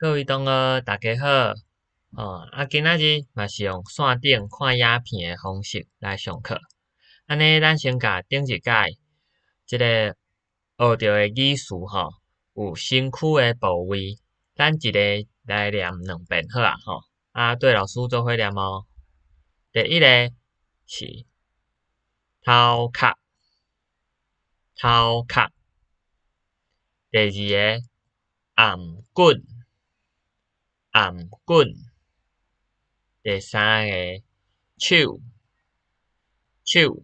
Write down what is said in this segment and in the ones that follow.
各位同學，大家好。哦，啊，今仔日嘛是用線頂看影片的方式來上課。按呢，咱先共頂一擺這个學著的語詞吼，有身軀的部位，咱一个來念兩遍好啊吼。啊，綴老師做伙念哦。第一个是頭殼，頭殼。第二个頷頸，頷頸。第三个手，手。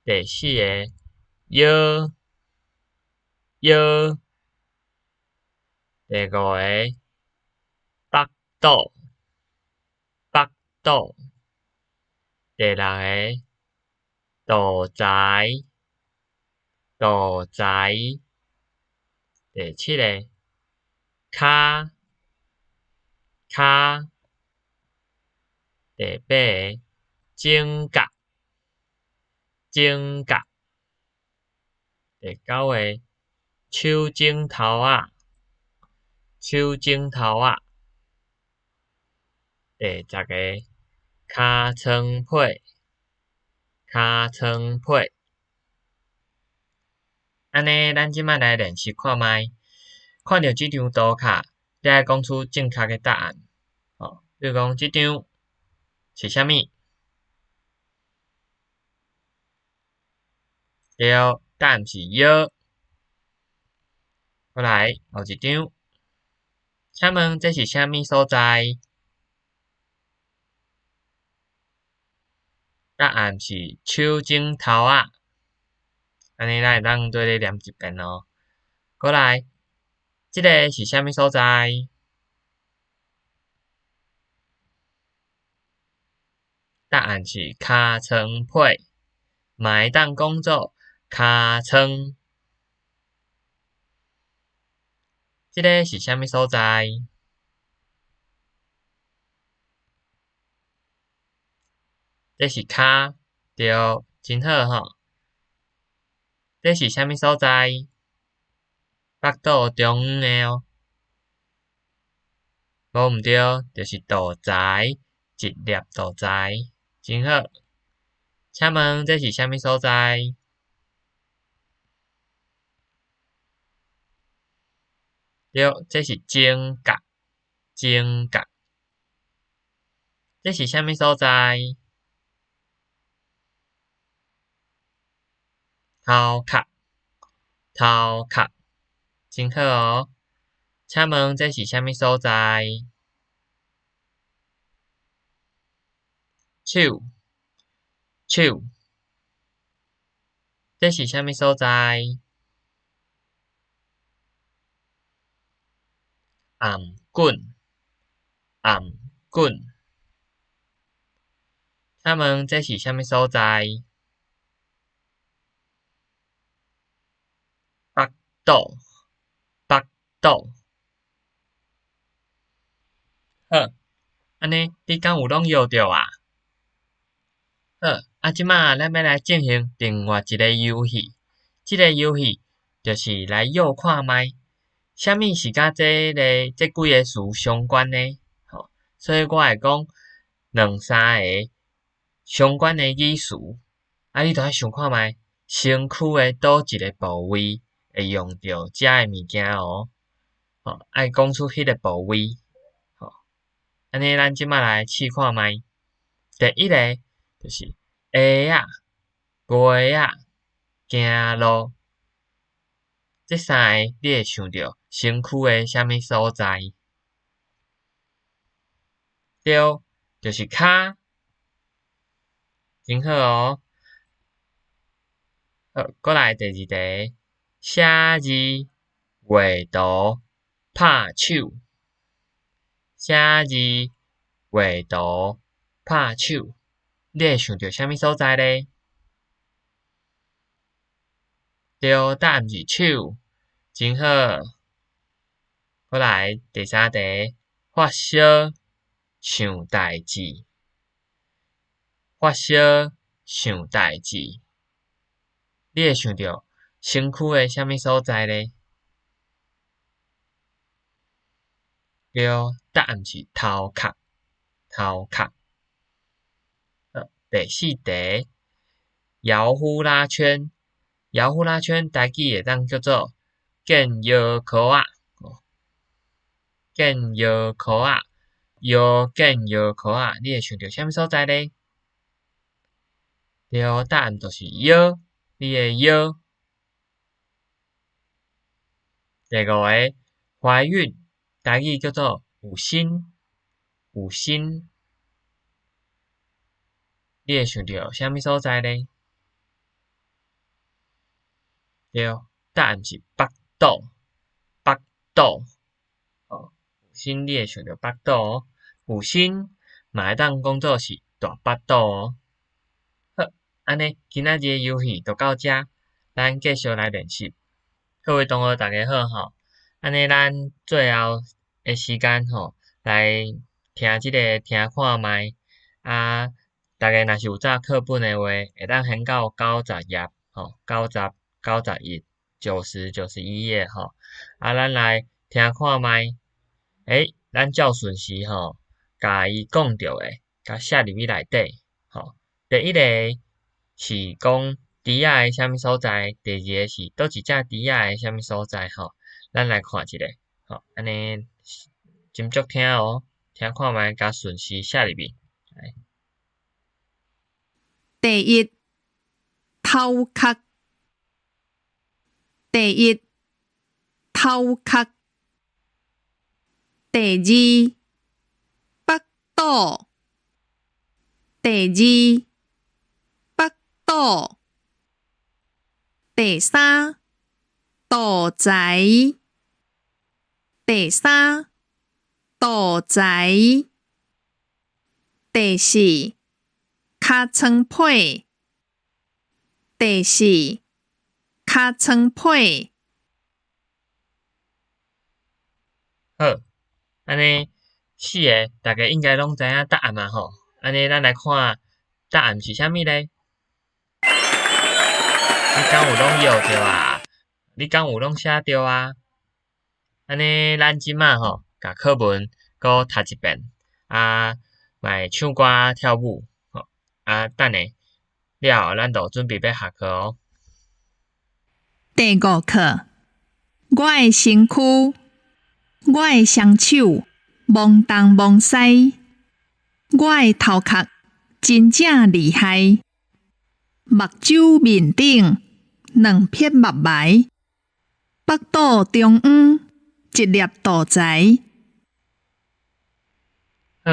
第四个腰，腰。第五个腹肚，腹肚。第六个肚臍，肚臍。第七个跤，跤。第八个指甲，指甲。第九个手指頭仔，手指頭仔。第十个尻川皮，尻川皮。按呢，咱這擺來練習看覓，看著這張圖卡，你愛講出正確的答案。哦，比如講這張是啥物？對，答案是腰。過來，後一張，請問這是啥物所在？答案是手指頭仔。按呢，咱會當綴咧念一遍哦。過來，這个是啥物所在？答案是尻川皮，嘛會當講做尻川。這个是啥物所在？這是跤，對，真好吼。這是啥物所在？腹肚中央的哦。無毋對，就是肚臍，一粒肚臍，真好。請問這是啥物所在？對，這是指甲，指甲。這是啥物所在？頭殼，頭殼，真好哦。請問這是啥物所在？手，手。這是啥物所在？頷頸，頷頸。請問這是啥物所在？腹肚，腹肚。好，按呢，你敢有攏搖著啊？好，啊，這擺咱欲來進行另外一个遊戲，這个遊戲就是來臆看覓，啥物是佮這个這幾个詞相關呢？吼，所以我會講兩三个相關的語詞，啊，你著愛想看覓身軀的佗一个部位會用著這个物件哦，吼，愛講出彼个部位，吼，按呢，咱這擺來試看覓。第一个就是鞋仔、襪仔、行路，這三个你會想著身軀的啥物所在？對，就是跤，真好哦。好，過來第二題，寫字、畫圖、拍手。寫字、畫圖、拍手，你會想著啥物所在咧？對，答案是手，真好。過來第三題，發燒、想代誌。發燒、想代誌，你會想著身軀的啥物所在咧？對，答案是頭殼，頭殼。好，第四題，搖呼啦圈，搖呼啦圈，台語會當叫做見腰箍仔，見腰箍仔，腰見腰箍仔，你會想著啥物所在咧？對，答案就是腰，你的腰。第五个，懷孕，台語叫做有身，有身。你會想著啥物所在咧？對，答案是腹肚，腹肚。哦，有身你會想著腹肚哦，有身嘛會當講做是大腹肚哦。好，按呢今仔日的遊戲就到遮，咱繼續來練習。各位同學大家好吼，按呢咱最後的時間吼，來聽這个聽看覓啊。大家若是有紮課本的話，會當掀到90頁吼，九十、91、90、91頁吼。啊，咱來聽看覓，咱照順序吼，共伊講著的，共寫入去內底吼。第一個是講豬仔的啥物所在，第二个是佗一隻豬仔的啥物所在吼。咱來看一下，吼，按呢斟酌聽哦，聽看覓，共順序寫入去。第一，頭殼；第一，頭殼；第二，腹肚；第二，腹肚；第三，肚臍；第三，肚臍；第四，尻川皮；第四，尻川皮。好，按呢四个大家應該攏知影答案啊吼。按呢咱來看答案是啥物咧？你敢有攏搖著啊？你敢有攏寫著啊？按呢咱這擺吼，共課文閣讀一遍，啊，嘛會唱歌跳舞吼。啊，等下了後，咱就準備欲下課哦。第五課，我的身軀，我的雙手，摸東摸西，我的頭殼真正厲害，目睭面頂兩撇目眉，腹肚中央一粒肚臍。好，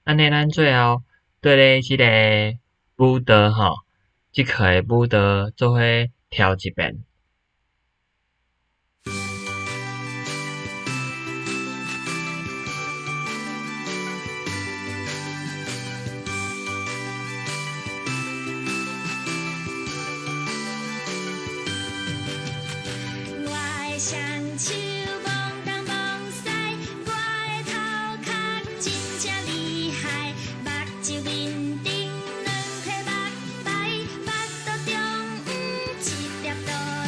按呢咱最後綴咧這个舞蹈吼，這課的舞蹈做伙跳一遍。我的雙手摸東摸西，我的頭殼真正厲害，目睭面頂兩撇目眉，腹肚中央一粒肚臍。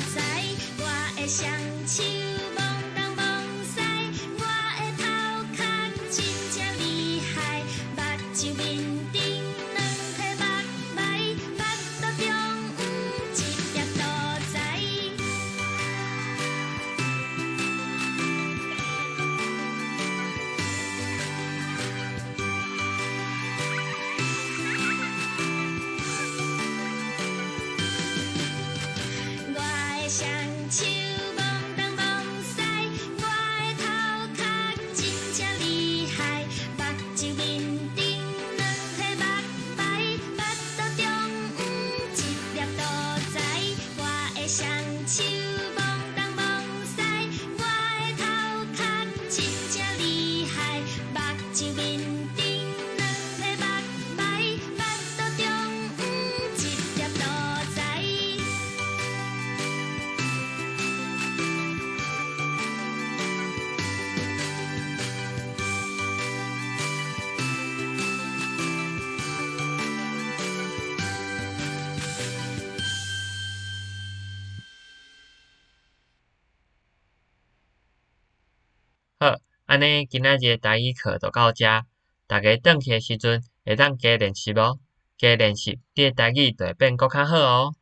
按呢，今仔日的台語課就到遮，逐家轉去的時陣會當加練習哦，加練習，你的台語就會變閣較好哦。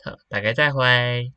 好，逐家再會。